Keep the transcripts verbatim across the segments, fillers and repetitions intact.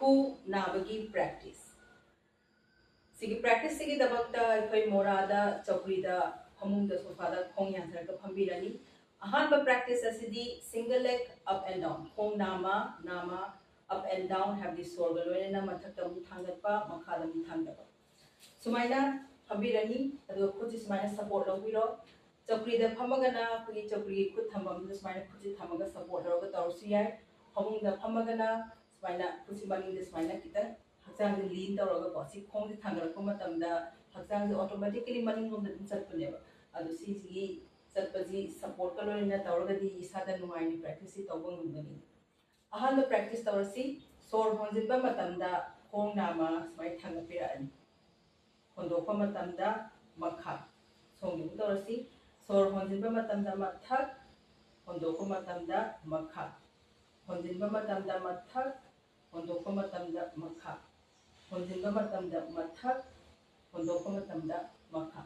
ꯈꯨꯎ ꯅꯥꯕꯒꯤ practice꯫ ꯁꯤꯒꯤ practice ꯁꯤꯒꯤꯗꯃꯛꯇ ꯑꯩꯈꯣꯏ ꯃꯣꯔꯥꯗ, ꯆꯧꯀ꯭ꯔꯤꯗ, ꯐꯃꯨꯡꯗ, ꯁꯣꯐꯥꯗ ꯈꯣꯡ ꯌꯥꯟꯊꯔꯒ ꯐꯝꯕꯤꯔꯅꯤ꯫ ꯑꯍꯥꯟꯕ practice ꯑꯁꯤꯗꯤ single leg up and down, ꯈꯣꯡ ꯅꯥꯝꯃ ꯅꯥꯝꯃ up and down, ꯍꯥꯏꯕꯗꯤ ꯁꯣꯔꯒ ꯂꯣꯏꯅꯅ ꯃꯊꯛꯇ ꯑꯃꯨꯛ ꯊꯥꯡꯒꯠꯄ, ꯃꯈꯥꯗ ꯑꯃꯨꯛ ꯊꯥꯡꯒꯠꯄ, ꯁꯨꯃꯥꯏꯅ ꯐꯝꯕꯤꯔꯅꯤ꯫ ꯑꯗꯨꯒ ꯈꯨꯠꯁꯤ ꯁꯨꯃꯥꯏꯅ support ꯂꯧꯕꯤꯔꯣ꯫ ꯆꯧꯀ꯭ꯔꯤꯗ ꯐꯝꯃꯒꯅ ꯑꯩꯈꯣꯏꯒꯤ ꯆꯧꯀ꯭ꯔꯤꯒꯤ ꯈꯨꯠ ꯊꯝꯐꯝꯗꯨꯗ ꯁꯨꯃꯥꯏꯅ ꯈꯨꯠꯁꯤ ꯊꯝꯃꯒ support ꯂꯧꯔꯒ ꯇꯧꯔꯁꯨ ꯌꯥꯏ꯫ ꯐꯃꯨꯡꯗ ꯐꯝꯃꯒꯅ ꯁꯨꯃꯥꯏꯅ ꯈꯨꯠꯁꯤ ꯃꯅꯤꯡꯗ ꯁꯨꯃꯥꯏꯅ ꯈꯤꯇꯪ ꯍꯛꯆꯥꯡꯁꯦ lean ꯇꯧꯔꯒꯀꯣ, ꯁꯤ ꯈꯣꯡꯁꯦ ꯊꯥꯡꯒꯠꯂꯛꯄ ꯃꯇꯝꯗ ꯍꯛꯆꯥꯡꯁꯦ automatically ꯃꯅꯤꯡꯂꯣꯝꯗ ꯑꯗꯨꯝ ꯆꯠꯄꯅꯦꯕ꯫ ꯑꯗꯣ ꯁꯤꯁꯤꯒꯤ ꯆꯠꯄꯁꯤ supportꯀ ꯂꯣꯏꯅꯅ ꯇꯧꯔꯒꯗꯤ ꯏꯁꯥꯗ ꯅꯨꯡꯉꯥꯏꯅ practiceꯁꯤ ꯇꯧꯕ ꯉꯝꯒꯅꯤ꯫ ꯑꯍꯥꯟꯕ practice ꯇꯧꯔꯁꯤ꯫ ꯁꯣꯔ ꯍꯣꯟꯖꯤꯟꯕ ꯃꯇꯝꯗ ꯈꯣꯡ ꯅꯥꯝꯃ ꯁꯨꯃꯥꯏꯅ ꯊꯥꯡꯒꯠꯄꯤꯔꯛꯑꯅꯤ꯫ ꯍꯣꯟꯗꯣꯛꯄ ꯃꯇꯝꯗ ꯃꯈꯥ꯫ ꯁꯣꯝꯒꯤ ꯑꯃꯨꯛ ꯇꯧꯔꯁꯤ꯫ ꯁꯣꯔ ꯍꯣꯟꯖꯤꯟꯕ ꯃꯇꯝꯗ ꯃꯊꯛ, ꯍꯣꯟꯗꯣꯛꯄ ꯃꯇꯝꯗ ꯃꯈꯥ꯫ ꯍꯣꯟꯖꯤꯟꯕ ꯃꯇꯝꯗ ꯃꯊꯛ, ꯍꯣꯟꯗꯣꯛꯄ ꯃꯇꯝꯗ ꯃꯈꯥ꯫ ꯍꯣꯟꯖꯤꯟꯕ ꯃꯇꯝꯗ ꯃꯊꯛ, ꯍꯣꯟꯗꯣꯛꯄ ꯃꯇꯝꯗ ꯃꯈꯥ꯫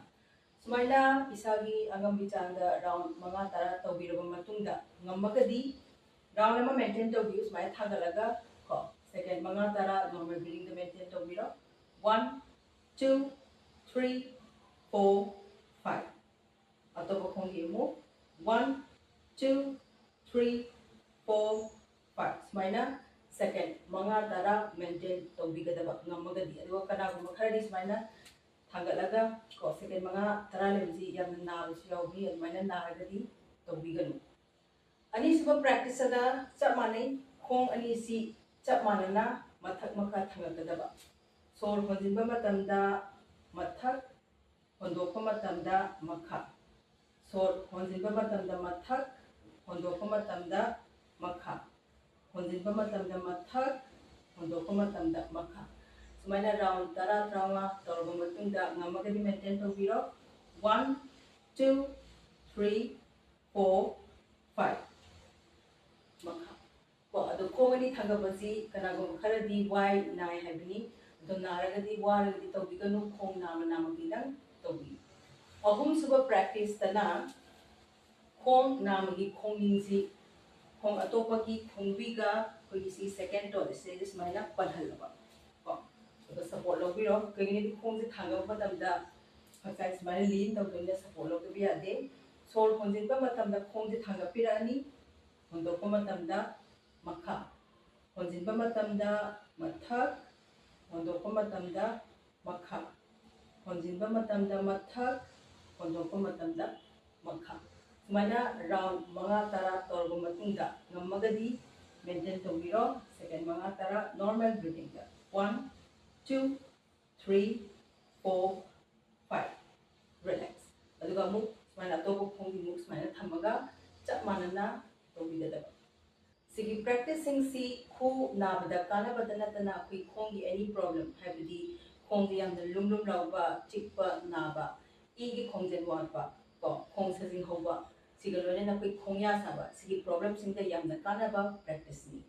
ꯁꯨꯃꯥꯏꯅ ꯏꯁꯥꯒꯤ ꯑꯉꯝꯕꯤ ꯆꯥꯡꯗ round ꯃꯉꯥ ꯇꯔꯥ ꯇꯧꯕꯤꯔꯕ ꯃꯇꯨꯡꯗ, ꯉꯝꯃꯒꯗꯤ round ꯑꯃ maintain ꯇꯧꯕꯤꯌꯨ꯫ ꯁꯨꯃꯥꯏꯅ ꯊꯥꯡꯒꯠꯂꯒ ꯀꯣ, second ꯃꯉꯥ ꯇꯔꯥ normal breathingꯗ maintain ꯇꯧꯕꯤꯔꯣ꯫ One, two, three, four, five꯫ ꯑꯇꯣꯞꯄ ꯈꯣꯡꯒꯤ ꯑꯃꯨꯛ one, two, three, four, five꯫ ꯁꯨꯃꯥꯏꯅ second ꯃꯉꯥ ꯇꯔꯥ maintain ꯇꯧꯕꯤꯒꯗꯕ, ꯉꯝꯃꯒꯗꯤ꯫ ꯑꯗꯨꯒ ꯀꯅꯥꯒꯨꯝꯕ ꯈꯔꯗꯤ ꯁꯨꯃꯥꯏꯅ ꯊꯥꯡꯒꯠꯂꯒ ꯀꯣ, second ꯃꯉꯥ ꯇꯔꯥ ꯂꯩꯕꯁꯤ ꯌꯥꯝꯅ ꯅꯥꯕꯁꯨ ꯌꯥꯎꯏ꯫ ꯑꯗꯨꯃꯥꯏꯅ ꯅꯥꯔꯒꯗꯤ ꯇꯧꯕꯤꯒꯅꯨ꯫ ꯑꯅꯤꯁꯨꯕ practice ꯑꯗ ꯆꯞ ꯃꯥꯟꯅꯩ꯫ ꯈꯣꯡ ꯑꯅꯤꯁꯤ ꯆꯞ ꯃꯥꯟꯅꯅ ꯃꯊꯛ ꯃꯈꯥ ꯊꯥꯡꯒꯠꯀꯗꯕ꯫ ꯁꯣꯔ ꯍꯣꯟꯖꯤꯟꯕ ꯃꯇꯝꯗ ꯃꯊꯛ, ꯍꯣꯟꯗꯣꯛꯄ ꯃꯇꯝꯗ ꯃꯈꯥ꯫ ꯁꯣꯔ ꯍꯣꯟꯖꯤꯟꯕ ꯃꯇꯝꯗ ꯃꯊꯛ, ꯍꯣꯟꯗꯣꯛꯄ ꯃꯇꯝꯗ ꯃꯈꯥ꯫ ꯍꯣꯟꯖꯤꯟꯕ ꯃꯇꯝꯗ ꯃꯊꯛ, ꯍꯣꯟꯗꯣꯛꯄ ꯃꯇꯝꯗ ꯃꯈꯥ꯫ ꯁꯨꯃꯥꯏꯅ round ꯇꯔꯥ, ꯇꯔꯥꯃꯉꯥ ꯇꯧꯔꯕ ꯃꯇꯨꯡꯗ, ꯉꯝꯃꯒꯗꯤ maintain ꯇꯧꯕꯤꯔꯣ꯫ One, two, three, four, five꯫ ꯃꯈꯥ꯫ ꯀꯣ, ꯑꯗꯣ ꯈꯣꯡ ꯑꯅꯤ ꯊꯥꯡꯒꯠꯄꯁꯤ ꯀꯅꯥꯒꯨꯝꯕ ꯈꯔꯗꯤ ꯋꯥꯏ, ꯅꯥꯏ ꯍꯥꯏꯕꯅꯤ꯫ ꯑꯗꯣ ꯅꯥꯔꯒꯗꯤ, ꯋꯥꯔꯒꯗꯤ ꯇꯧꯕꯤꯒꯅꯨ, ꯈꯣꯡ ꯅꯥꯝꯃ ꯅꯥꯝꯃ ꯈꯤꯇꯪ ꯇꯧꯕꯤꯌꯨ꯫ ꯑꯍꯨꯝꯁꯨꯕ practiceꯇꯅ ꯈꯣꯡ ꯅꯥꯝꯃꯒꯤ ꯈꯣꯡꯅꯤꯡꯁꯤ ꯈꯣꯡ ꯑꯇꯣꯞꯄꯒꯤ ꯈꯣꯡꯕꯤꯒ ꯑꯩꯈꯣꯏꯒꯤ ꯁꯤ ꯁꯦꯀꯦꯟ ꯇꯣ ꯁꯤꯗꯩꯗ ꯁꯨꯃꯥꯏꯅ ꯄꯜꯍꯜꯂꯕ ꯀꯣ꯫ ꯑꯗꯨꯒ ꯁꯄꯣꯔꯠ ꯂꯧꯕꯤꯔꯣ꯫ ꯀꯩꯒꯤꯅꯣꯗꯤ ꯈꯣꯡꯁꯦ ꯊꯥꯡꯒꯠꯄ ꯃꯇꯝꯗ ꯍꯛꯆꯥꯡ ꯁꯨꯃꯥꯏꯅ ꯂꯤꯟ ꯇꯧꯗꯣꯏꯅ ꯁꯄꯣꯔꯠ ꯂꯧꯗꯕ ꯌꯥꯗꯦ꯫ ꯁꯣꯔ ꯍꯣꯟꯖꯤꯟꯕ ꯃꯇꯝꯗ ꯈꯣꯡꯁꯦ ꯊꯥꯡꯒꯠꯄꯤꯔꯛꯑꯅꯤ꯫ ꯍꯣꯟꯗꯣꯛꯄ ꯃꯇꯝꯗ ꯃꯈꯥ꯫ ꯍꯣꯟꯖꯤꯟꯕ ꯃꯇꯝꯗ ꯃꯊꯛ꯫ ꯍꯣꯟꯗꯣꯛꯄ ꯃꯇꯝꯗ ꯃꯈꯥ꯫ ꯍꯣꯟꯖꯤꯟꯕ ꯃꯇꯝꯗ ꯃꯊꯛ꯫ ꯍꯣꯟꯗꯣꯛꯄ ꯃꯇꯝꯗ ꯃꯈꯥ꯫ ꯁꯨꯃꯥꯏꯅ ꯔꯥꯎꯟ ꯃꯉꯥ ꯇꯔꯥ ꯇꯧꯔꯕ ꯃꯇꯨꯡꯗ ꯉꯝꯃꯒꯗꯤ ꯃꯦꯟꯇꯦꯟ ꯇꯧꯕꯤꯔꯣ꯫ ꯁꯦꯀꯦꯟ ꯃꯉꯥ ꯇꯔꯥ ꯅꯣꯔꯃꯦꯜ ꯕ꯭ꯔꯤꯗꯤꯡꯗ꯫ One, two, three, four, five. Relax. ꯑꯗꯨꯒ ꯑꯃꯨꯛ ꯁꯨꯃꯥꯏꯅ ꯑꯇꯣꯞꯄ ꯈꯣꯡꯒꯤ ꯃꯨꯛ ꯁꯨꯃꯥꯏꯅ ꯊꯝꯃꯒ ꯆꯞ ꯃꯥꯟꯅꯅ ꯇꯧꯕꯤꯒꯗꯕ꯫ ꯁꯤꯒꯤ ꯄ꯭ꯔꯦꯛꯇꯤꯁꯁꯤꯡꯁꯤ ꯈꯨ ꯅꯥꯕꯗ ꯀꯥꯟꯅꯕꯇ ꯅꯠꯇꯅ ꯑꯩꯈꯣꯏ ꯈꯣꯡꯒꯤ ꯑꯦꯅꯤ ꯄ꯭ꯔꯣꯕ꯭ꯂꯦꯝ, ꯍꯥꯏꯕꯗꯤ ꯈꯣꯡꯗ ꯌꯥꯝꯅ ꯂꯨꯝ ꯂꯨꯝ ꯂꯥꯎꯕ, ꯆꯤꯛꯄ, ꯅꯥꯕ, ꯏꯒꯤ ꯈꯣꯡꯖꯦꯜ ꯋꯥꯠꯄ, ꯀꯣ, ꯈꯣꯡ ꯁꯥꯖꯤꯡ ꯍꯧꯕ, ꯁꯤꯒ ꯂꯣꯏꯅꯅ ꯑꯩꯈꯣꯏ ꯈꯣꯡꯌꯥ ꯁꯥꯕ, ꯁꯤꯒꯤ ꯄ꯭ꯔꯣꯕ꯭ꯂꯦꯝꯁꯤꯡꯗ ꯌꯥꯝꯅ ꯀꯥꯟꯅꯕ ꯄ꯭ꯔꯦꯛꯇꯤꯁꯅꯤ꯫